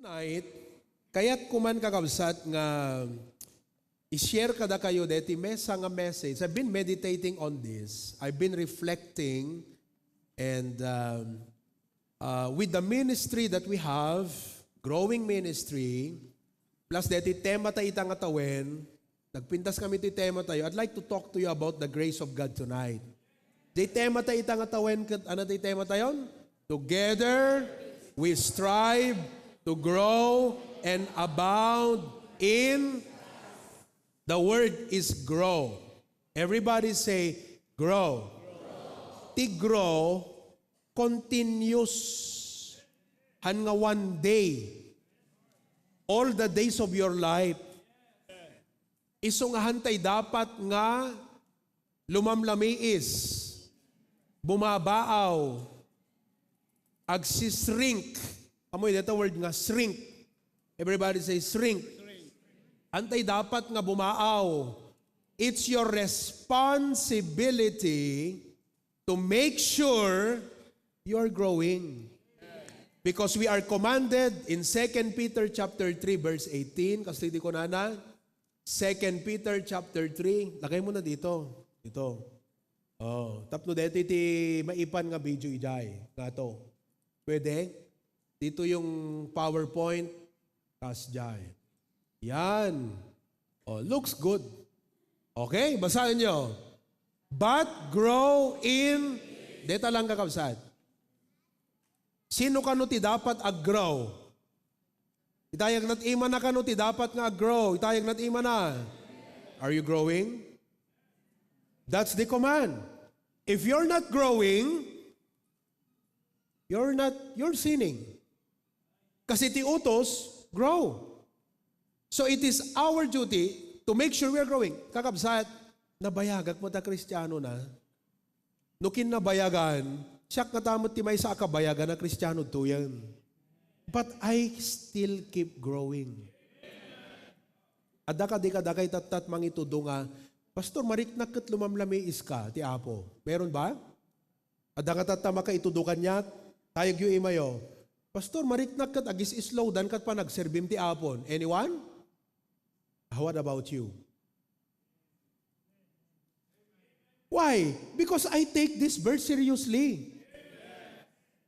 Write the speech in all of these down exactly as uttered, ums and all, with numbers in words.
Tonight, kayat ko man, kakabsat, nga i-share kadakayo deti mesa nga message. I've been meditating on this. I've been reflecting and, um, uh, with the ministry that we have, growing ministry, plus deti tema ta ita nga tawen, nagpintas kami ti tema tayo. I'd like to talk to you about the grace of God tonight. Di tema ta ita nga tawen ket ano ti tema tayon? Together, we strive to grow and abound in, the word is grow. Everybody say, grow. Ti grow, continuous. Han nga one day. All the days of your life. Isu nga han tay dapat nga lumamlamiis, bumabaaw, agsishrink. Amoy deta word nga shrink. Everybody say shrink. Han tay dapat nga bumaaw. It's your responsibility to make sure you're growing. Because we are commanded in Second Peter chapter three, verse eighteen, kastoy ti kunana, Second Peter chapter three, lagay mo na dito. Dito. Oh, tapno dito iti maipan nga video ijay. Nga to. Pwede? Dito yung PowerPoint. Kasjay. Yan. Oh, looks good. Okay, basahin nyo. But grow in, deta lang, kakabsat. Sino kano ti dapat ag-grow? Itayag nat imana kano ti dapat nga ag-grow. Itayag nat imana. Are you growing? That's the command. If you're not growing, you're not, you're sinning. Kasi ti utos, grow. So it is our duty to make sure we are growing. Kakabsat, nabayagak mo ta Kristiano na. No kinnabayagan, siak nga tamot ti maysa a kabayagan a Kristiano tuyen. But I still keep growing. Adda kadi kadakay tattat mangitudo nga, "Pastor, mariknak ket lumamlamiis ka ti Apo." Meron ba? Adda nga tatta makaitudo kaniak, tayagyo imayo. "Pastor, mariknak ket agis-slowdan ket panagserbim ti Apon." Anyone? How, what about you? Why? Because I take this verse seriously.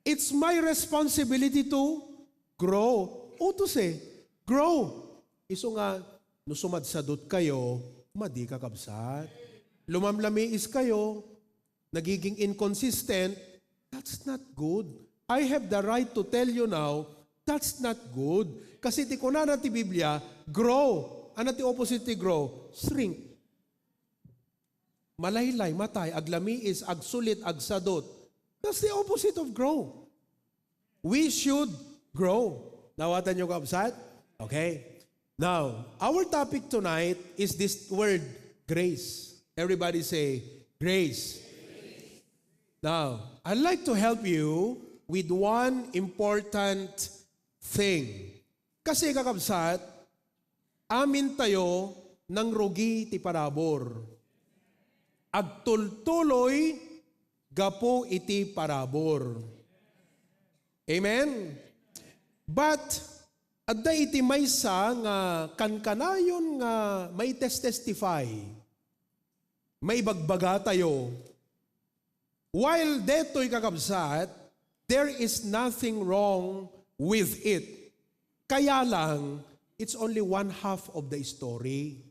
It's my responsibility to grow. Utos eh. Grow. Isu nga, no sumadsadot kayo, madi, kakabsat. Lumamlamiis kayo, nagiging inconsistent, that's not good. I have the right to tell you now, that's not good. Kasi ti kunana ti Biblia, grow. Ano ti opposite ti grow? Shrink. Malaylay, matay, aglamiis, agsulit, agsadot. That's the opposite of grow. We should grow. Nawatanyo, kabsat? Okay. Now, our topic tonight is this word, grace. Everybody say, grace. Now, I'd like to help you with one important thing. Kasi, kakabsat, amin tayo nangrugi ti parabur. Agtultuloy gapu iti parabur. Amen? But, adda iti maysa nga kankanayon nga maitestestify, maibagbagatayo. While detoy, kakabsat, there is nothing wrong with it. Kaya lang, it's only one half of the story.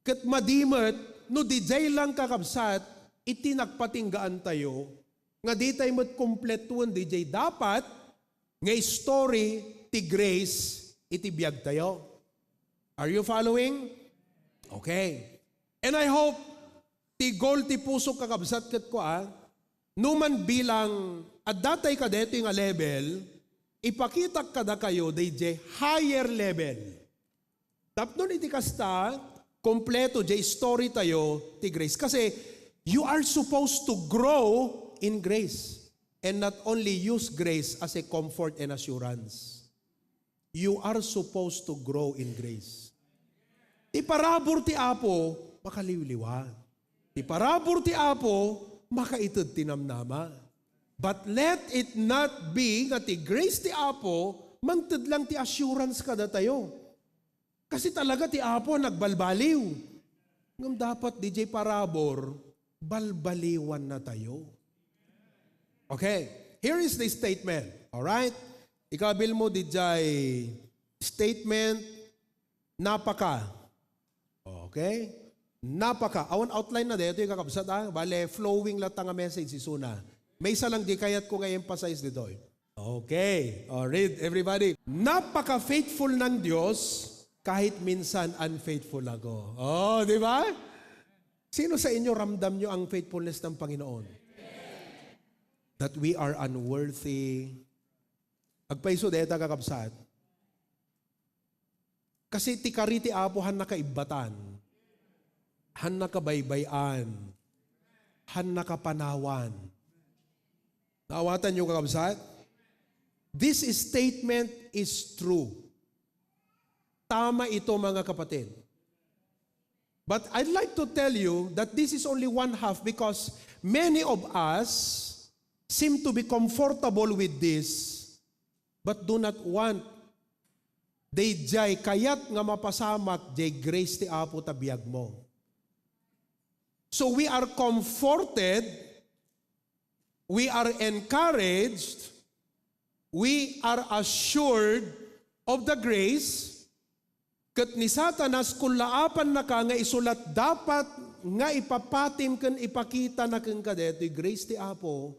Ket madi met, no didiay lang, kakabsat, iti nagpatinggaan tayo, nga ditay met kumpletuen didiay dapat nga story ti grace iti biag tayo. Are you following? Okay. And I hope ti goal ti pusok, kakabsat, ket kua, numan bilang adda tay kadetoy nga level, ipakitak kadakayo daydiay higher level. Tapno iti kasta, kompleto jay story tayo ti grace. Kasi, you are supposed to grow in grace and not only use grace as a comfort and assurance. You are supposed to grow in grace. Ti parabur ti Apo, makaliwliwa. Ti parabur ti Apo, makaited ti namnama. But let it not be nga ti grace ti Apo, Mangted lang ti assurance kadatayo. Kasi talaga ti Apo nagbalbaliw. Ngem dapat diay parabur, balbaliwannatayo. Okay, here is the statement. All right? Ikabilmo diay statement, napaka. Okay? Napaka. Awan outline na daytoy, kakabsat, ah. Bale, flowing latta nga message isuna. Maysa lang diay kayatko nga i-emphasize ditoy. Okay. O, read, everybody. Napaka-faithful ng Diyos kahit minsan unfaithful ako. O, di ba? Sino sa inyo ramdam nyo ang faithfulness ng Panginoon? That we are unworthy. Agpayso dayta, kakabsat. Kasi ti kari ti Apo han nakaibbatan, han nakabaybay-an, han nakapanawan. Naawatanyo, kakabsat? This statement is true. Tama ito, mga kapatid. But I'd like to tell you that this is only one half because many of us seem to be comfortable with this but do not want daydiay kayat nga mapasamak diay grace ti Apo ta biagmo. So we are comforted, we are encouraged, we are assured of the grace, ket ni Satanas kullaapannaka nga isu lat dapat nga ipapatim ken ipakitana kenka daytoy grace ti Apo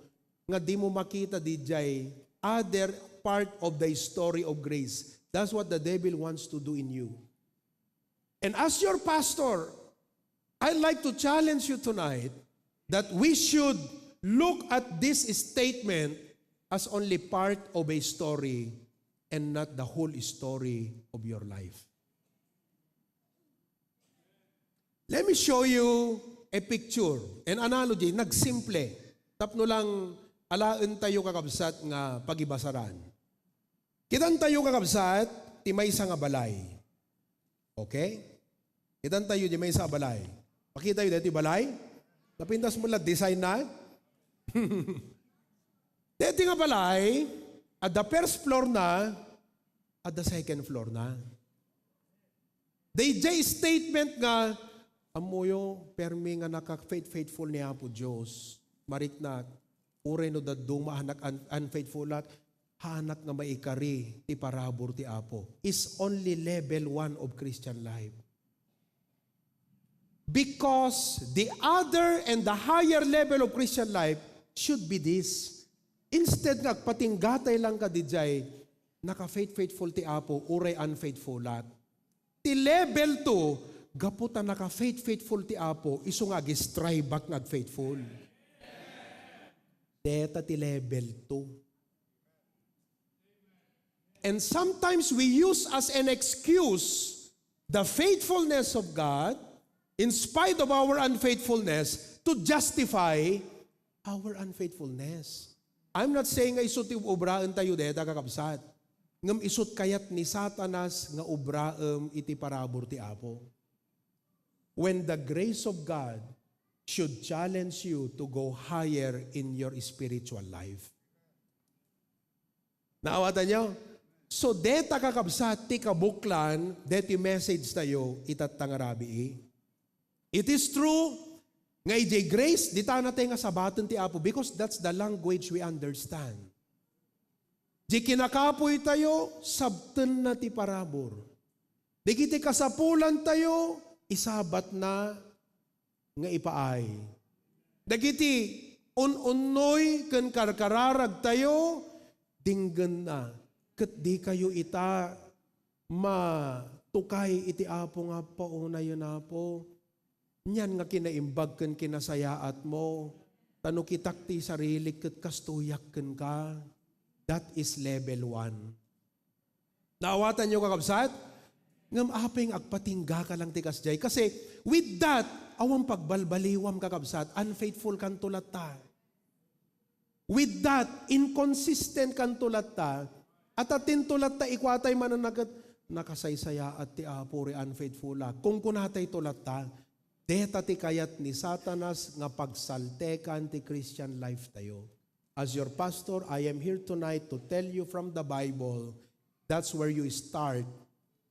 nga dimo makita diay other part of the story of grace. That's what the devil wants to do in you. And as your pastor, I'd like to challenge you tonight that we should look at this statement as only part of a story and not the whole story of your life. Let me show you a picture, an analogy, nagsimple. Tapno lang alaentayo, kakabsat, nga pagibasaran. Kitantayo, kakabsat, ti maysa nga balay. Okay? Kitantayo ti maysa nga balay. Pakitayo daytoy balay. Napintas mo la design na? Daytoy nga balay, adda first floor na, adda second floor na. Daydiay statement nga, "Ammoyo, permi nga naka-faith-, faithful ni Apo Dios. Mariknak, uray no dadduma, hanak un-, unfaithful ak, hanak nga maikari ti parabur ti Apo." Is only level one of Christian life. Because the other and the higher level of Christian life should be this. Instead nga agpatinggatay lang ka didiay, naka-faith, faithful ti Apo, uray unfaithful ak. Ti level two, gapu ta naka-faith, faithful ti Apo, isu nga ag-strive ak nga ag-faithful. Deta ti level two. And sometimes we use as an excuse the faithfulness of God in spite of our unfaithfulness to justify our unfaithfulness. I'm not saying nga isu ti obraentayo deta, kakabsat. Ngem isut kayat ni Satanas nga obraem iti parabur ti Apo. When the grace of God should challenge you to go higher in your spiritual life. Naawatanyo? So, deta, kakabsat, ti kabuklan deti message tayo itatta nga rabii. It is true nga idiay grace, di ta natay nga sabaten ti Apo because that's the language we understand. Di kinakapuy tayo, sabtenna ti parabur. Dagiti kasapulan tayo, isabatna nga ipaay. Dagiti un-unnoy ken karkararag tayo, dinggenna. Ket dikayo ita matukay iti Apo nga, "Paunayem, Apo. Nian nga kinaimbag ken kinasayaatmo. Ta no kitak ti sarilik ket kastoyak kenka." That is level one. Naawatanyo, kakabsat? Ngem apay nga agpatingga ka lang ti kasdiay? Kasi with that, awan pagbalbaliwam, kakabsat. Unfaithful kanto latta. With that, inconsistent kanto latta. At atinto latta, ikuatay mananaket, "Nakasaysayaat ti Apo, uray unfaithful ak." Kunkunatay to latta. Deta ti kayat ni Satanas nga pagsaltekan ti Christian life tayo. As your pastor, I am here tonight to tell you from the Bible, That's where you start,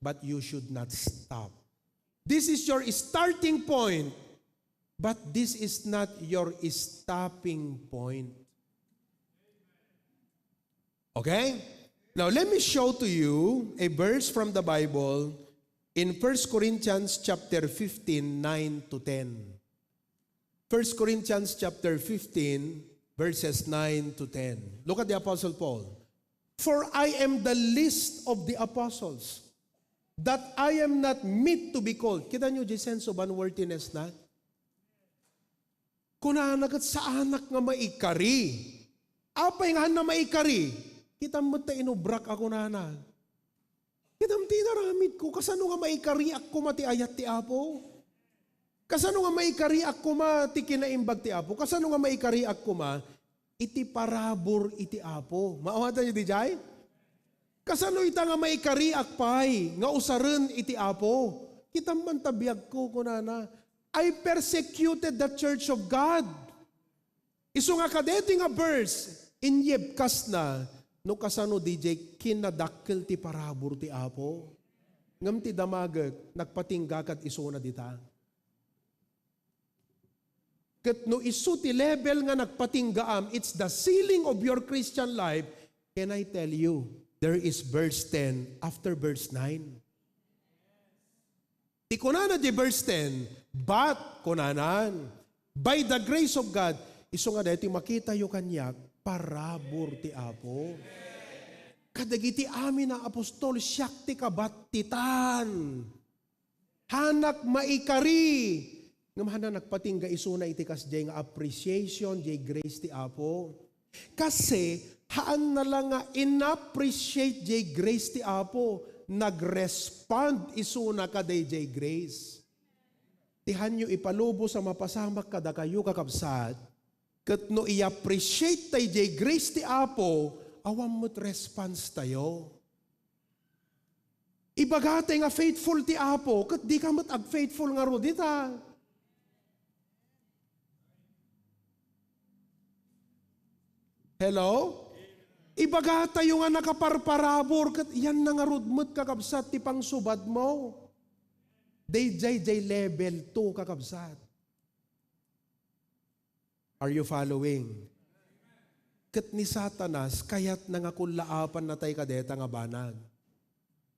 but you should not stop. This is your starting point, but this is not your stopping point. Okay? Now, let me show to you a verse from the Bible in First Corinthians chapter fifteen, nine to ten. First Corinthians chapter fifteen, verses nine to ten. Look at the Apostle Paul. "For I am the least of the apostles, that I am not meet to be called." Kita niyo, diay sense of unworthiness na? Kunana ket, "Saanak nga maikari." Apay nga haanna maikari? Kitam met ta inubrak a kunana. Kitam ti inaramidko, kasano nga maikariak koma ti ayat ti Apo? Kasano nga maikariak koma ti kinaimbag ti Apo? Kasano nga maikariak koma iti parabur iti Apo? Maawatanyo diay? Kasano ita nga maikariak pay nga usaren iti Apo? Kitam man ta biagko, kunana, "I persecuted the church of God." Isu nga kadaytoy nga verse, inyebkasna no kasano diay kinadakkel ti parabur ti Apo. Ngem ti damagek, nagpatingga kad isuna dita. Ket no isu ti level nga nagpatinggaam, it's the ceiling of your Christian life, can I tell you, there is verse ten after verse nine. Ti kunana diay verse ten, "But," kunanan, "by the grace of God," isu nga daytoy makitayo kaniak, parabur ti Apo. Kadagiti amin a apostol, siak ti kabattitan. Hanak maikari. Ngem haanna nagpatingga isuna iti kasdiay nga appreciation, diay grace ti Apo. Kasi, haanna la nga in-appreciate diay grace ti Apo, nag-respond isuna kadaydiay grace. Ti haanyo ipalubos a mapasamak kadakayo, kakabsat, ket no i-appreciate tay diay grace ti Apo, awan met response tayo. Ibagatayo nga faithful ti Apo, ket dika met ag-faithful ngarud ita. Hello? Ibagatayo nga nakaparparabur, ket yan na ngarud met, kakabsat, ti pangsubadmo. Daydiay, diay level two, kakabsat. Are you following? Ket ni Satanas, kayatna nga kullaapanna tay kadeta nga banag.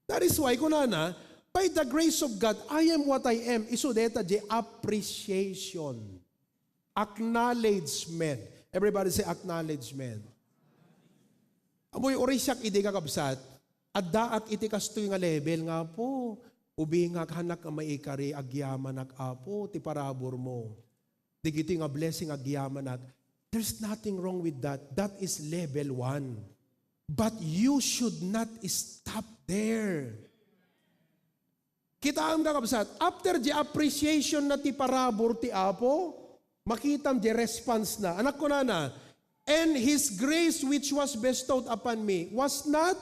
That is why, kunana, "By the grace of God, I am what I am." Isu deta diay appreciation. Acknowledgement. Everybody say, "Acknowledgement." Amoy uray siak idi, kakabsat, addaak iti kastoy nga level nga, "Apo, ubingak, hanak nga maikari, agyamanak, Apo, ti paraburmo." Dagitoy nga blessing agyamanak. There's nothing wrong with that. That is level one. But you should not stop there. Kitaem, kakabsat, after diay appreciation na ti parabur ti Apo, makitam diay response na. Anak, kunana, "And His grace which was bestowed upon me was not,"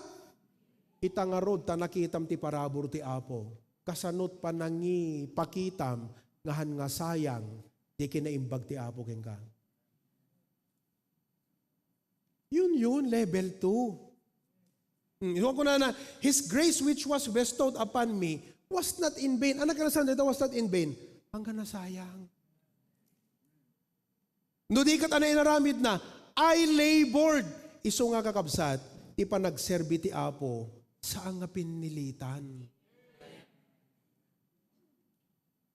ita ngarud ta nakitam ti parabur ti Apo. Kasanot panangipakitam nga han nga sayang diay kinaimbag ti Apo kenka. Yun, yun, level two. Hmm, isu kunana, "His grace which was bestowed upon me was not in vain." Ano ka na saan dito, "Was not in vain"? Ang ka nasayang. No di ket ania inaramidna, "I labored." Isu nga, kakabsat, ti panagserbi ti Apo, saan nga pinnilitan.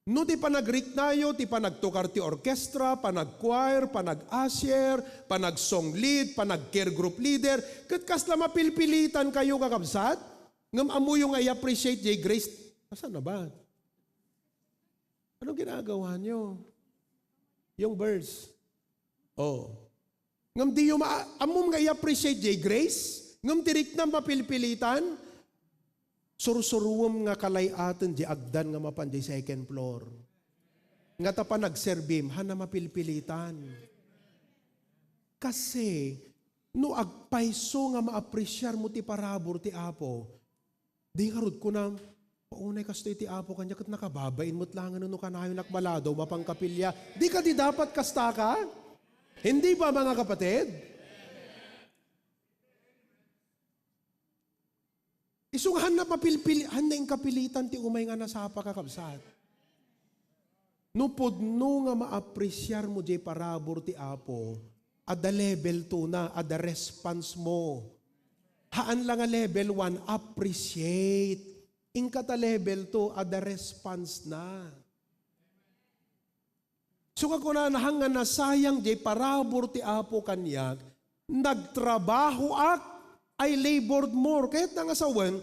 No ti panagriknayo, ti panagtukar ti orkestra, panagchoir, panag-usher, panagsong lead, panag-care group leader, ket kasla mapilpilitan kayo, kakabsat? Ngem ammoyo nga i-appreciate jay grace. Asan na ba? Anong ginagawa nyo? Yung verse. Oh. Ngem diyo ma-, ammom nga i-appreciate jay grace? Ngem ti riknam mapilpilitan? Sursuruem nga kalay-aten jay agdan nga mapan jay second floor. Nga ta panagserbim, haanna mapilpilitan. Kasi, no agpayso nga maapresiar mo ti parabur ti Apo, di ngarud kunam, "Paunay kastoy ti Apo kaniak ket nakababain met laengen no kanayon ak maladaw mapan kapilya." Di kadi dapat kasta ka? Hindi ba, mga kapatid? Isu nga, hanna mapilpili-, hanna inkapilitan ti umay nga nasapa, kakabsat. No pudno nga maapresiar mo jay parabur ti Apo, adda level two na, adda response mo. Haan la nga level one, appreciate. Inka ta level two, adda response na. So, nga kunana, haan nga nasayang jay parabur ti Apo kaniak, nagtrabahoak, I labored more. Kayatna nga sawen,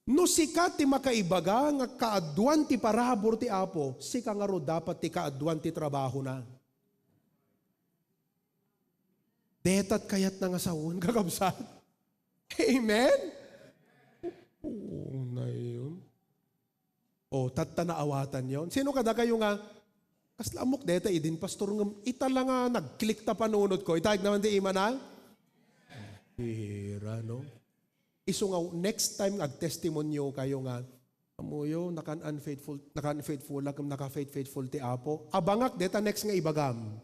no sika ti makaibaga nga kaaduan ti parabur ti Apo, sika ngarud dapat ti kaaduan ti trabahona. Detat kayatna nga sawen, kakabsat. Amen? Oo, na yun. O, tatta naawatanyo. Sino kadakayo nga, "Kasla ammok deta idin, Pastor, ngem ita la nga nag-click ta panunotko." Ita, naman ti imana? Hira, no? Isu nga, next time nga agtestimonyo kayo nga, "Ammoyo, naka-unfaithful, naka-unfaithful, ngem naka-faith-faithful ti Apo." Abangak deta next nga ibagam.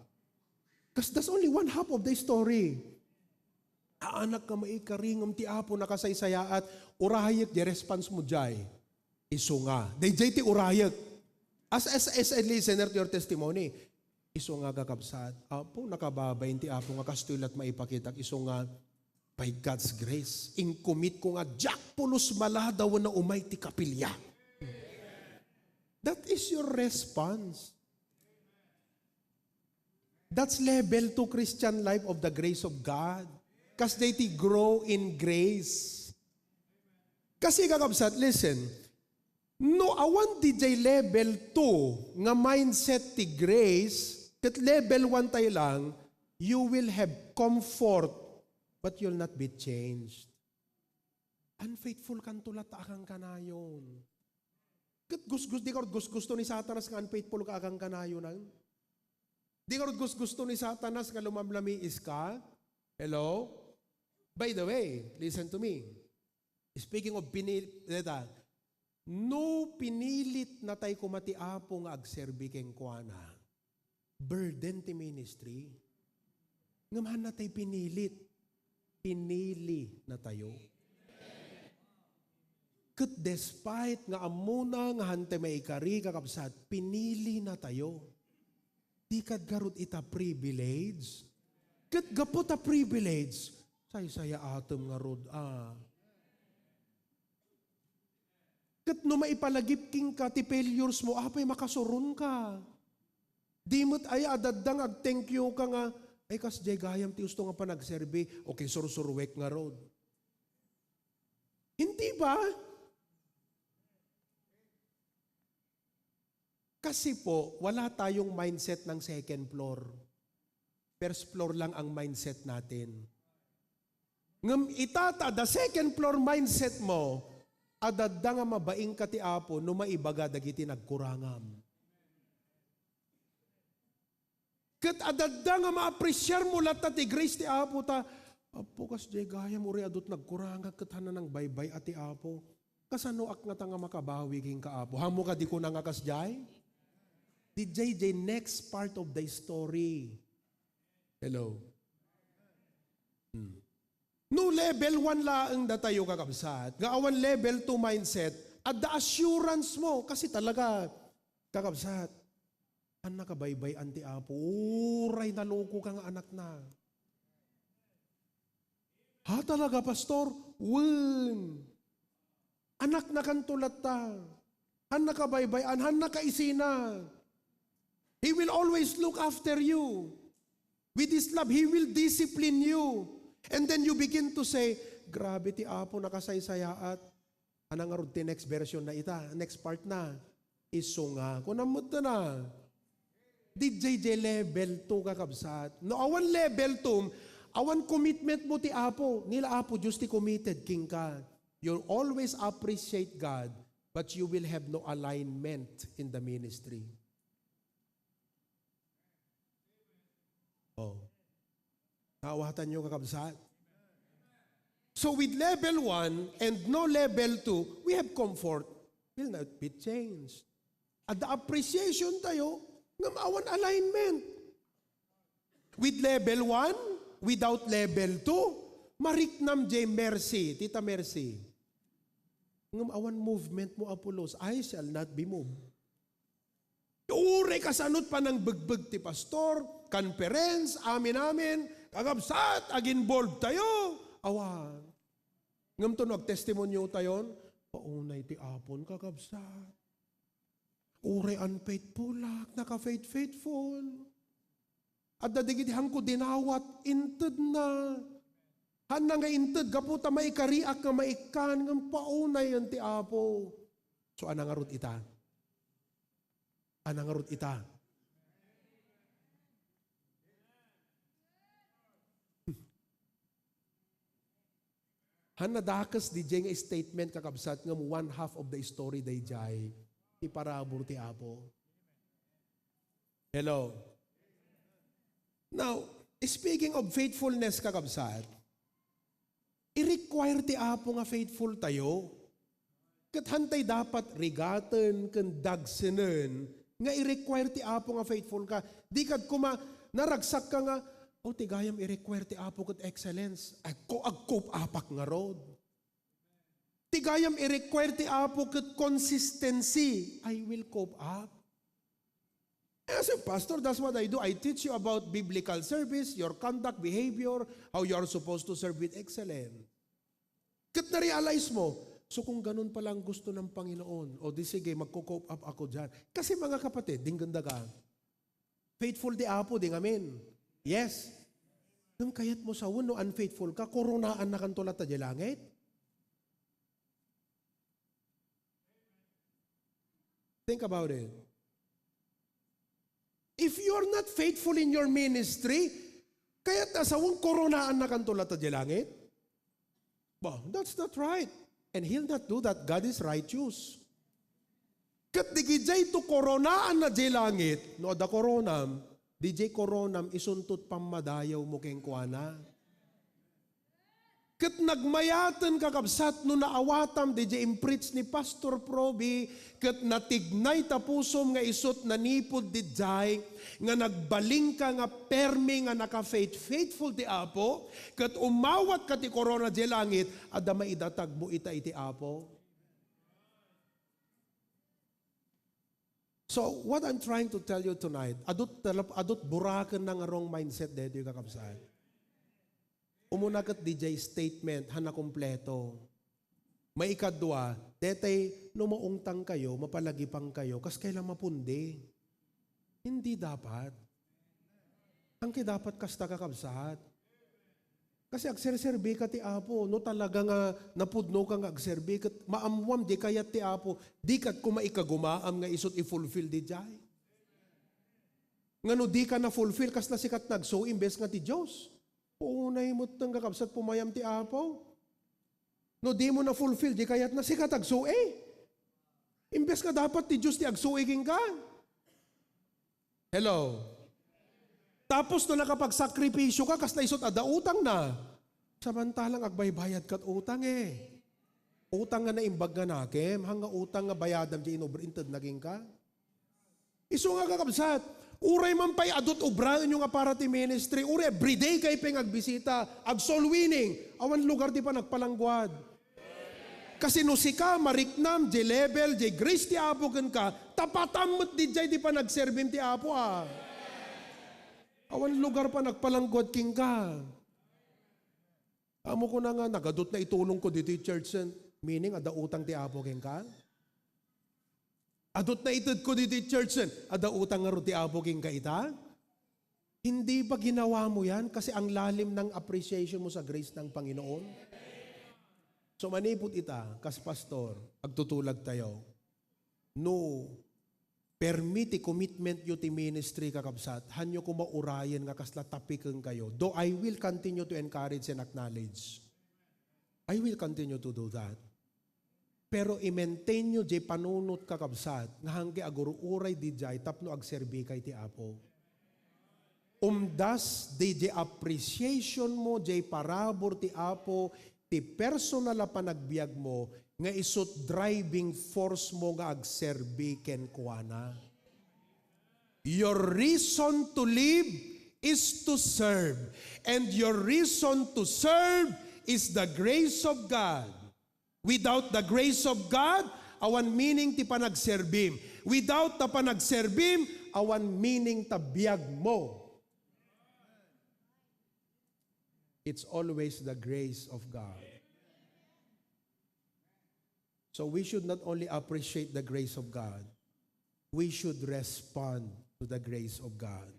'Cause that's only one half of the story. Aanak nga maikari, ngem ti Apo nakasaysayaat, urayek di response mo jay. Isu nga. Dayjay ti urayek. As, as, as a listener to your testimony. Isu nga, kakabsat. Apo, nakababain ti Apo nga kastoy lat maipakitak. Isu nga, by God's grace, incommit ko nga diak pulos maladaw na umay ti kapilya. That is your response. That's level two Christian life of the grace of God. Kasdiay ti grow in grace. Kasi, kakabsat, listen, no awan diay level two nga mindset ti grace, ket level one tayo lang, you will have comfort, but you'll not be changed. Unfaithful kanto lat ta akankanayon. Ket gusgus-, di ka rud gusgusto ni Satanas nga unfaithful ka akankanayonan? Di ka rud gusgusto ni Satanas nga lumamlamiis ka? Hello? By the way, listen to me. Speaking of pinil-, deta, no pinilit natay koma ti Apo nga agserbi kenkuana, burden ti ministry. Ngem haan natay pinilit. Pinili natayo. Ket despite nga ammona nga haan tay maikari, kakabsat, pinili natayo. Di kad garud ita privilege? Ket gapu ta privilege, saysayaatem ngarud, a. Ket no maipalagip kenka ti failures mo, apay makasuronka. Di met aya adda nga ag-thank you ka nga, "Ay, kasdiay gayam ti usto nga panagserbi." Okay, sursuruek ngarud. Hindi ba? Kasi po, wala tayong mindset ng second floor. First floor lang ang mindset natin. Ngem ita ta the second floor mindset mo, adda nga mabainka ti Apo no maibaga dagiti nagkurangam. Ket adda nga maapresiar mo latta ti grace ti Apo ta, "Apo, kasdiay gayam, uray adut nagkurangak ket haan nangbaybay-a ti Apo. Kasanoak ngata nga makabawi kenka, Apo?" Haanmo kadi kuna nga kasdiay? Diay, diay next part of the story. Hello? Hmm. No level one laeng datayo, kakabsat, nga awan level two mindset, adda assurance mo. Kasi talaga, kakabsat, haan nakabaybay-an ti Apo. Uray naloko ka nga anakna. Ha, talaga, Pastor? Wen. Anakna kanto latta. Haan nakabaybay-an, haan nakaisina. He will always look after you. With His love, He will discipline you. And then you begin to say, "Grabe ti Apo, nakasaysayaat." Haan ngarud ti next version na ita, next part na. Isu nga, kunam met na. Diay, diay level two, kakabsat. No awan level two, awan commitment mo ti Apo. Ni la Apo Dios ti committed kenka. You always appreciate God, but you will have no alignment in the ministry. Oh. Naawatanyo, kakabsat? So with level one and no level two, we have comfort. Will not be changed. Adda appreciation tayo, ngem awan alignment. With level one, without level two, mariknam diay mercy. Tita Mercy. Ngem awan movement mo, Apolos. I shall not be moved. Uray kasano ti panangbegbeg ti pastor, conference, amin-amin, kakabsat, ag-involve tayo. Awan. Ngem to no agtestimonio tayon, paunay ti Apon, kakabsat. Uray unfaithful-ak, naka-faith-faithful. Adda dagiti haanko dinawat, intedna. Haanna nga inted gapu ta maikariak nga maikkan, ngem paunayen ti Apo. So, ania ngarud ita? Ania ngarud ita? Haanna dakes diay nga statement, kakabsat, ngem one half of the story daydiay ti parabur ti Apo. Hello? Now, speaking of faithfulness, kakabsat, i-require ti Apo nga faithful tayo. Ket haantay dapat rigaten ken dagsenen nga i-require ti Apo nga faithful ka. Di kad kuma, naragsak ka nga, "Oh, ti gayam i-require ti Apo ket excellence. Agko-, ag-cope up-ak ngarud." Ti gayam i-require ti Apo ket consistency. I will cope up. As a pastor, that's what I do. I teach you about biblical service, your conduct, behavior, how you are supposed to serve with excellence. Ket na-realize mo, "So kung ganun pala ang gusto ng Panginoon, o di sige, magko-cope up ako dyan." Kasi mga kapatid, dinggendak, faithful ti Apo, di ngamin? Yes. Ngem kayat mo sawen no unfaithful ka, koronaannakanto latta diay langit? Think about it. If you're not faithful in your ministry, kayat a sawen koronaannakanto latta diay langit? Bah, that's not right. And he'll not do that. God is righteous. Ket di gijay to koronaanna diay langit, no adda koronam, diay koronam isunto ti pammadayawmo kenkuana. Ket nagmayaten, kakabsat, no naawatam diay impreach ni Pastor Proby, ket natignay ta pusom nga isut' nanipud diay, nga nagbalinka nga permi nga naka-faith, faithful ti Apo, ket umawatka ti korona diay langit, adda maidatagmo ita iti Apo. So, what I'm trying to tell you tonight, adut talap-, adut buraken na nga wrong mindset daytoy, kakabsat. Umuna ket diay statement, haanna kompleto. Maikadua, daytay, no maungtang kayo, mapalagipang kayo, kas kayla mapundi. Hindi dapat. Haanki dapat kasta, kakabsat. Kasi agserserbi ka ti Apo. No talaga nga napudno ka nga agserbi, ket maammuam diay kayat ti Apo, di ket kuma ikagumaam nga isut' i-fulfill diay. Nga no di ka na-fulfill, kasla sika ti nagsao imbes nga ti Dios. Unay metten, kakabsat, pumayam ti Apo. No di mo na-fulfill diay kayatna, sika ti agsao. Imbes nga dapat ti Dios ti agsao kenka. Hello? Tapos no nakapagsakripisyo ka, kasla isut' adda utangna. Samantalang agbaybayad kat utang eh. Utang nga naimbag nga nakem, hangga utang nga bayadam diay inubra, intedna kenka. Isu nga, kakabsat, uray man pay adut ubraenyo nga para ti ministry, uray everyday kayo pay nga agbisita, ag-soul winning, awan lugar ti panagpalangguad. Kasi no sika, mariknam, diay level, diay grace ti Apo kenka, tapatam met diay ti panagserbim ti Apo, ah. Awan lugar panagpalangguad kenka. Ammok kuna nga, nagadut na itulongko ditoy church, meaning, adda utang ti Apo kenka? Adut na itedko ditoy church, adda utang ngarud ti Apo kenka ita? Hindi ba ginawa mo yan kasi ang lalim ng appreciation mo sa grace ng Panginoon? So, manipud ita, kas pastor, agtutulag tayo. No, permi ti commitment yo ti ministry, kakabsat, hanyo koma urayen nga kasla tapiken kayo. Though I will continue to encourage and acknowledge. I will continue to do that. Pero i-maintain yo diay panunot, kakabsat, nga hangge agur-uray diay tapno agserbi kay ti Apo. Umdas diay appreciation mo, diay parabur ti Apo, ti personal a panagbiag mo, nga isut' driving force mo nga agserbi kenkuana. Your reason to live is to serve. And your reason to serve is the grace of God. Without the grace of God, awan meaning ti panagserbim. Without the panagserbim, awan meaning ta biag mo. It's always the grace of God. So we should not only appreciate the grace of God, we should respond to the grace of God.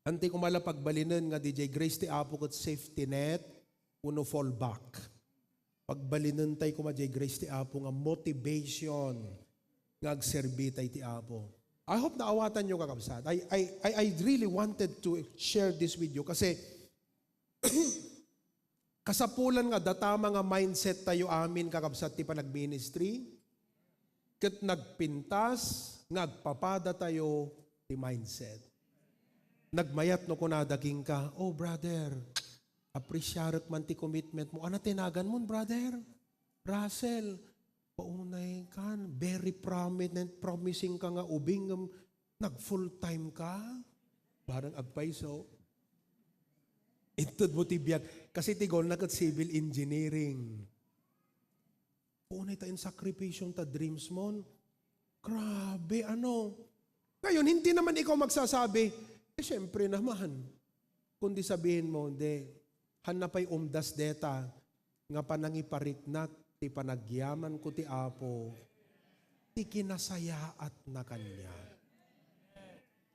Anti ko mala pagbalinen nga diay grace ti Apo ket safety net wenno fallback. Pagbalinen tay koma diay grace ti Apo nga motivation nga agserbi tay ti Apo. I hope naawatan nyo, kakabsat. I, I, I, I really wanted to share this with you kasi kasapulan nga datama nga mindset tayo amin, kakabsat, ti panagministry, ket nagpintas nga agpapada tayo ti mindset. Nagmayat no kunada kenka, "Oh, brother, appreciarek man ti commitment mo." Ano tinagan mo, brother? Russell, paunay kan, very prominent, promising ka nga ubing, ngem nag-full time ka? Barang agpayso. Inted mo ti biag. Kasi ti goal na ket civil engineering. Paunay ta insakripisyon ta dreams mon. Grabe, ano? Ngayon, hindi naman ikaw magsasabi, "Eh, siyempre naman." Kundi sabihin mo, "Hindi. Hanna pay umdas deta nga panangipariknak ti panagyaman ko ti Apo, ti kinasayaat na kaniak."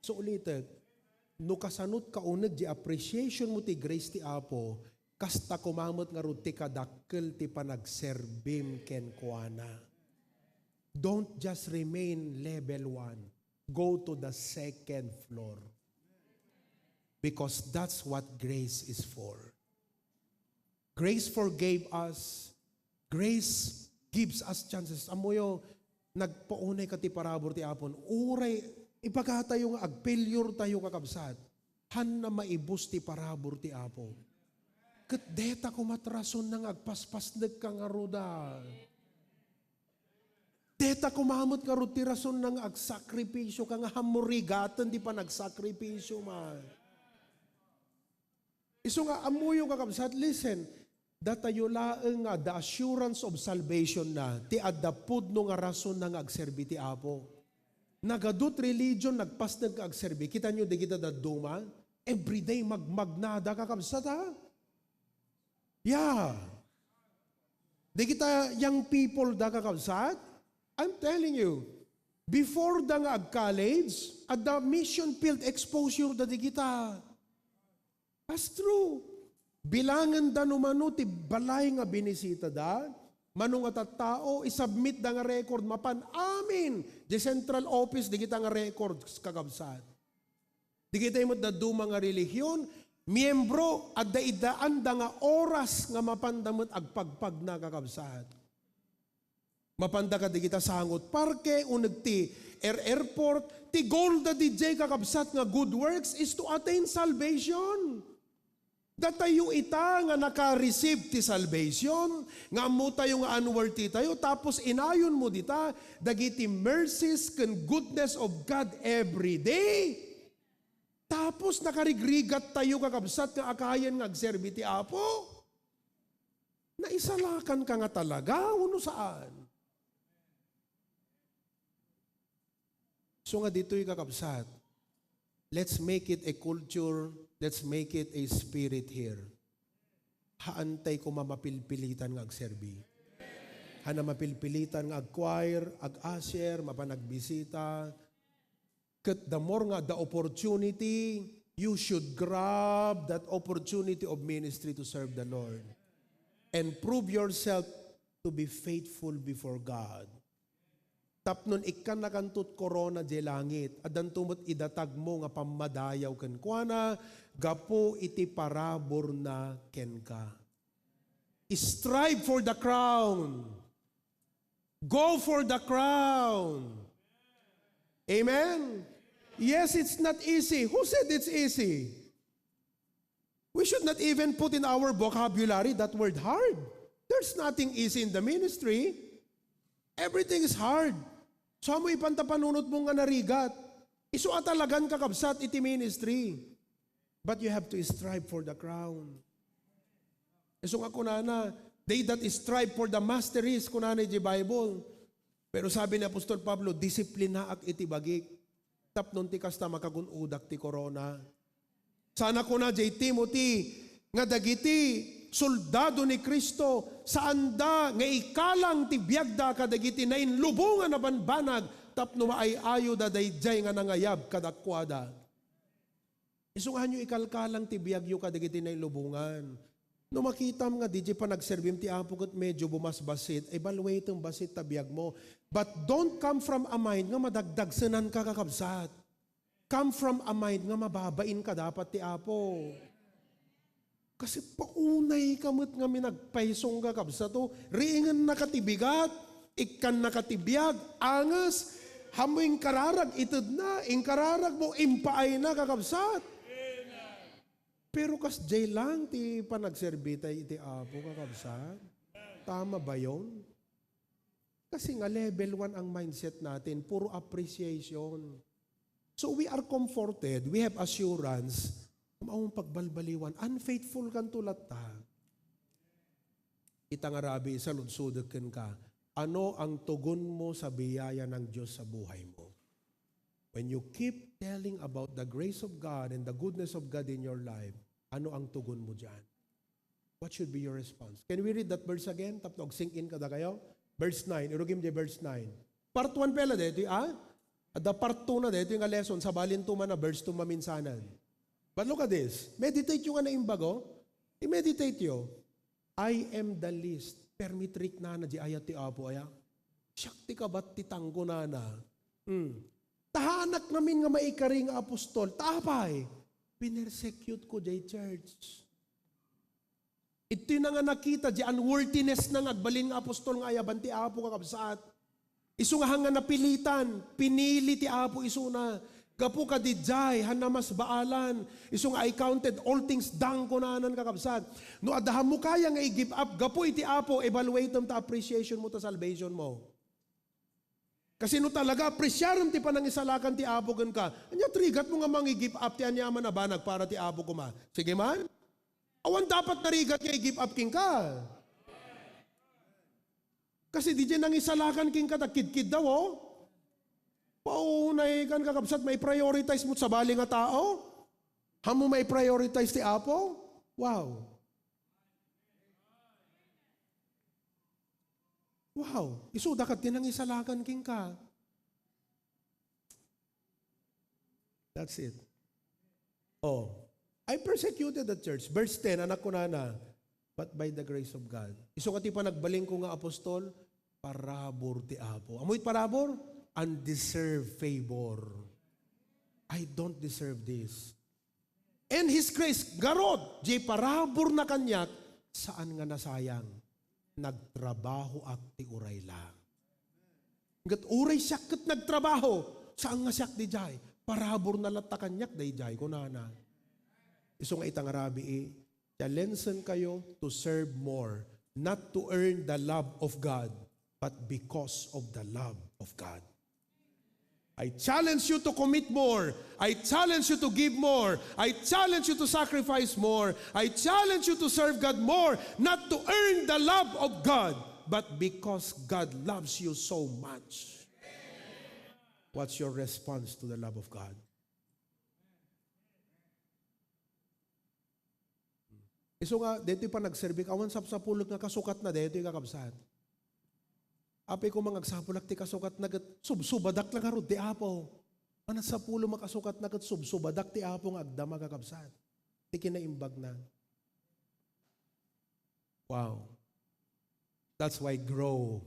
So, ulitek, no kasanot ka uneg di appreciation mo ti grace ti Apo, kasta koma met ngarud ti kadakkel ti panagserbim kenkuana. Don't just remain level one. Go to the second floor. Because that's what grace is for. Grace forgave us. Grace gives us chances. Ammoyo, nagpaunay ka ti parabur ti Apo. Uray, ibagatayo nga ag-failure tayo, kakabsat. Hanna maibus ti parabur ti Apo. Ket deta koma ti rason na nga agpaspasnek ka ngarud a. Deta koma met ngarud ti rason na nga agsakripisyo ka nga hammurigaten ti panagsakripisyo man. Isu nga ammoyo, kakabsat, listen, datayo laeng nga the assurance of salvation na, ti adda pudno nga rason na nga agserbi ti Apo. Nagadut religion, nagpasneg nga agserbi. Kita nyo, di kita dadduma? Everyday magmagnada, kakabsat, ha? Yeah. Di kita young people da, kakabsat? I'm telling you, before da nga ag-college, adda mission field exposure da di kita. That's true. Bilangen da no mano ti balay nga binisita da, mano nga tattao, isubmit da nga record, mapan amin, di central office, di kita nga records, kakabsat. Di kita met dadduma nga relihiyon, miyembro, adda iddaan da nga oras nga mapan da met agpagpagna, kakabsat. Mapanda kadi kita sangot parke, uneg ti air airport, ti goal da D J, kakabsat, nga good works is to attain salvation. Datayo ita nga naka-receive ti salvation, nga ammo tayo nga unworthy tayo, tapos inayon mo dita, dagiti mercies ken goodness of God every day. Tapos nakarigrigat tayo, kakabsat, nga akayan nga agserbi ti Apo. Naisalakan ka nga talaga, uno saan? So nga ditoy, kakabsat, let's make it a culture, let's make it a spirit here. Haantay koma mapilpilitan nga agserbi. Hana mapilpilitan nga ag-choir, ag-usher, mapanagbisita. Ket the more nga the opportunity, you should grab that opportunity of ministry to serve the Lord and prove yourself to be faithful before God. Tapno ikkannakanto ti korona diay langit, addanto met idatagmo nga pammadayaw kenkuana gapu iti paraburna kenka. Strive for the crown. Go for the crown. Amen? Yes, it's not easy. Who said it's easy? We should not even put in our vocabulary that word hard. There's nothing easy in the ministry. Everything is hard. So, amo ipanta panunot mo nga narigat. Isu a talagan, kakabsat, iti ministry. But you have to strive for the crown. Isu nga kunana, They that strive for the masteries, kunana iti Bible. Pero sabi ni Apostol Pablo, "Disiplinaak iti bagik. Tapno ti kasta, makagun-odak ti korona." Sana kuna jay Timothy nga dagiti soldado ni Cristo, saanda nga ikalang ti biagda kadagiti nainlubongan a banbanag tapno maay-ayoda daydiay nga nangayab kadakuada. Isu nga, ania ikalkalang ti biagyo kadagiti nailubongan. No makitam nga diay panagserbim ti Apo ket medyo bumasbasit, evaluatem bassit ta biagmo. But don't come from a mind nga madagdagsenanka, kakabsat. Come from a mind nga mababainka dapat ti Apo. Kasi paunayka met nga minagpaysong, kakabsat, o. Riingennaka ti bigat, ikkannaka ti biag, anges, hammo inkararag, itedna, inkararagmo, impaayna, kakabsat. Pero kasdiay lang ti panagserbita iti Apo, kakabsat. Tama ba yon? Kasi nga level one ang mindset natin, puro appreciation. So we are comforted, we have assurance, maong pagbalbaliwan, unfaithful kanto latta. Ita nga rabii, saludsodek kenka, ano ang tugon mo sa biyaya ng Diyos sa buhay mo? When you keep telling about the grace of God and the goodness of God in your life, ano ang tugon mo diyan? What should be your response? Can we read that verse again? Tapno ag-sink in kadakayo. Verse nine. Irugim diay verse nine. Part one pay la daytoy, ah? Adda part two na daytoy nga lesson. Sabalinto man a verse two maminsanan. But look at this. Meditate yo nga naimbag, oh. I-meditate yo. "I am the least." Permi ti riknana diay ayat ti Apo, aya. "Siak ti kabat ti tangko," nana. Hmm. Tahanak ngamin nga maikari nga apostol. Ta apay? Pinersecute ko diay church. Itoy na nga nakita diay unworthiness na nga agbalin nga apostol nga ayaban ti Apo, kakabsat. Isu nga hangga napilitan, pinili ti Apo isuna. Gapu kadidiay, han namasbaalan. Isu nga, "I counted all things dung," kunanan, kakabsat. No adda hammo kaya nga i-give up, gapu iti Apo, evaluatem ta appreciation mo ta salvation mo. Kasi no talaga, apresiarem ti panangisalakan ti Apo kenka, ania ti rigat mo nga mangi-give up ti aniaman a banag para ti Apo koma? Sige man? Awan dapat nga rigat nga i-give up kenka. Kasi diay nangisalakan kenka, ta kidkiddaw, oh. Paunay kan, kakabsat, mai-prioritize mo sabali nga tao? Hammo mai-prioritize ti Apo? Wow. Wow, isuda ket ti nangisalakan kenka. That's it. Oh, "I persecuted the church." Verse ten, anak, kunana, "But by the grace of God." Isu nga ti panagbalin ko nga apostol, parabur ti Apo. Ammoy parabur? Undeserved favor. I don't deserve this. And His grace, ngarud, diay paraburna kaniak, saan nga nasayang. Nagtrabahoak ti uray la. Ket uray siak ket nagtrabaho, saan nga siak diay. Paraburna latta kaniak daydiay, kunana. Isu nga ita nga rabii, challenge-en kayo to serve more, not to earn the love of God, but because of the love of God. I challenge you to commit more. I challenge you to give more. I challenge you to sacrifice more. I challenge you to serve God more, not to earn the love of God, but because God loves you so much. What's your response to the love of God? Isu nga, daytoy panagserbi, awan sapsapulek nga kasukatna daytoy, kakabsat. Apay, koma nga agsapulak ti kasukatna ket subsubadak la ngarud ti Apo. Awan sapulek nga kasukatna ket subsubadak ti Apo nga agdama, kakabsat. Ti kinaimbagna. Wow. That's why grow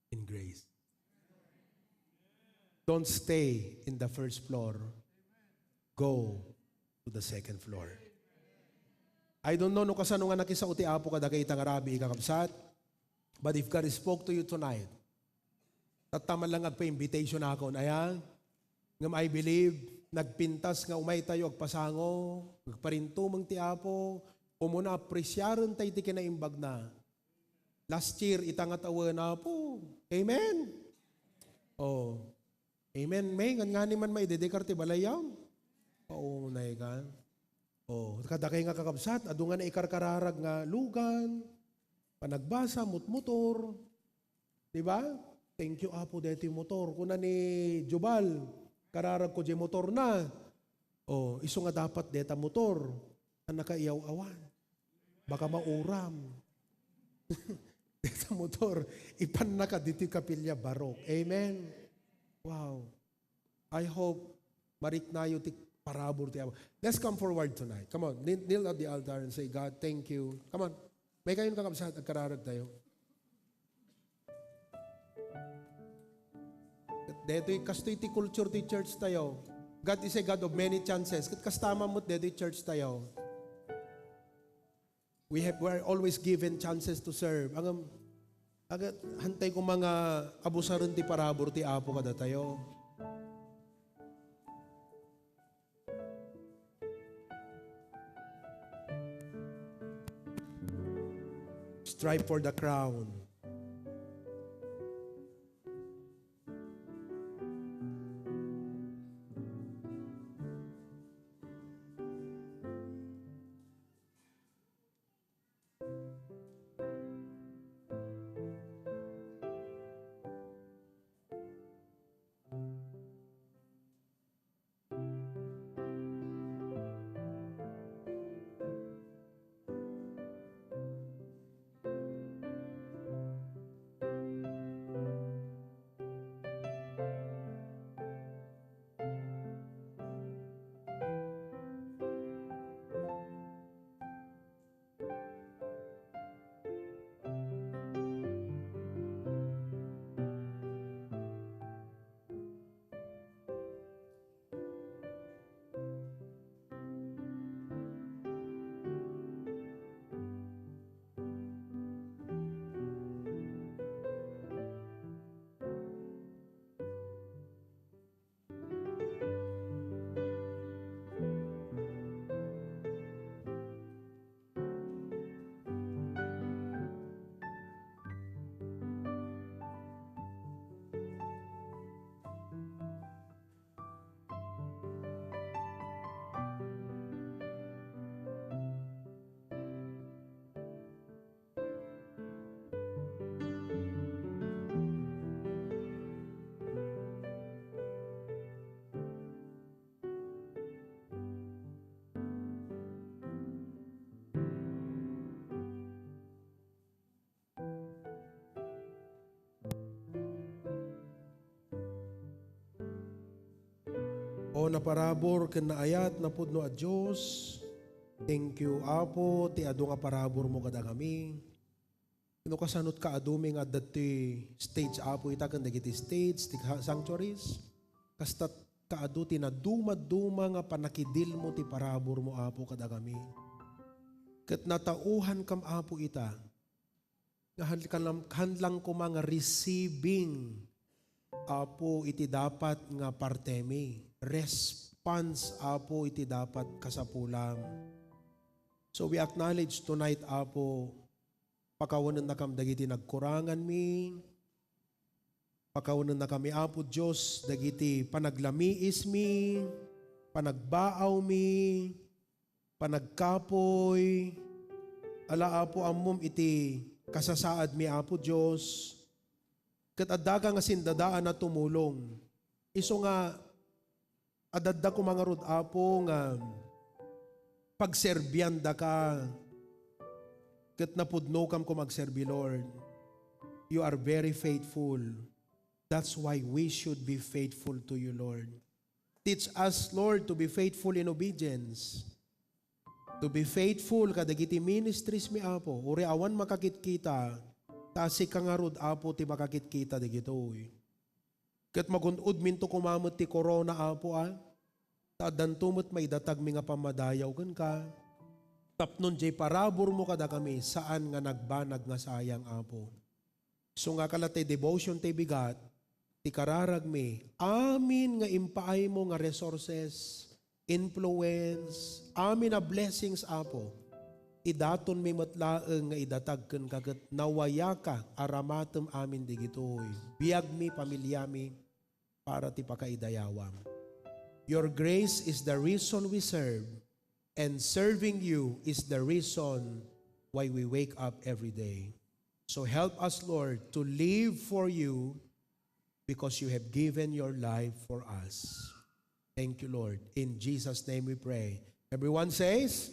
in grace. Don't stay in the first floor. Go to the second floor. I don't know no kasano nga nakisao ti Apo kadagita nga rabii, kakabsat. But if God spoke to you tonight, tatta man lang agpa-invitation akon, aya? Ngem I believe, nagpintas nga umay tayo agpasango, agparintumeng ti Apo, umuna apresiaren tayo ti kinaimbagna. Last year, ita nga tawen, Apo. Amen? Oh. Amen, May? Ngan ngani man maidedikar ti balayam? Paunay ka. Oh, kadakay nga kakabsat, adu nga naikarkararag nga lugan. Panagbasa, mutmotor. Di ba? "Thank you, Apo, daytoy motor." Kuna ni Jubal, "Kararagko diay motor na." O, isu nga dapat deta motor a nakaiyaw-awan. Baka mauram. Deta motor, ipannaka ditoy kapilya barok. Amen? Wow. I hope mariknayo ti parabur ti Apo. Let's come forward tonight. Come on, kneel, kneel at the altar and say, "God, thank you." Come on. Maikayon, kakabsat, agkararag tayo. Detoy, kastoy ti culture ti church tayo. God is a God of many chances. Ket kasta man met detoy church tayo. We have, we are always given chances to serve. Ang, ang, hantay ko mga abusaren ti parabur ti Apo kadatayo. Strive for the crown. O naparabur ken naayat, napudno a Dios, thank you, Apo, ti adu nga paraburmo kadakami. No kasanot kaadumi nga adda ti stage, Apo, ita ken dagiti stage ti ka-, sanctuaries, kasta kaadu ti nadumaduma nga pannakidilmo ti paraburmo, Apo, kadakami. Ket natauhankam, Apo, ita, nga han-, kanam-, hanlang koma nga receiving, Apo, iti dapat nga partemi. Response, Apo, iti dapat kasapulam. So we acknowledge tonight, Apo, pakawanennakam dagiti nagkuranganmi. Pakawanennakami, Apo Dios, dagiti panaglamiismi, panagbaawmi, panagkapuy. Ala, Apo, ammom iti kasasaadmi, Apo Dios. Ket addaka nga sindadaan a tumulong. Isu nga adda koma ngarud, Apo, nga pagserbiandaka, ket napudnokam koma agserbi, Lord. You are very faithful. That's why we should be faithful to you, Lord. Teach us, Lord, to be faithful in obedience. To be faithful kadagiti ministries mi, Apo. Uray awan makakitkita, ta sika ngarud, Apo, ti makakitkita dagitoy. Ket magun-odminto koma met ti corona, Apo, a, ta addanto met maidatagmi nga pammadayaw kenka. Tapno diay paraburmo kadakami, saan nga nagbanag nga sayang, Apo. Isu nga kala ti devotion ti bigat, ti kararagmi, amin nga impaaymo nga resources, influence, amin a blessings, Apo. Idatonmi met laeng nga idatag kenka ket nawayaka a ramatem amin digitoy. Biagmi, pamiliami, para ti pakaidayawam. Your grace is the reason we serve, and serving you is the reason why we wake up every day. So help us, Lord, to live for you because you have given your life for us. Thank you, Lord. In Jesus' name we pray. Everyone says,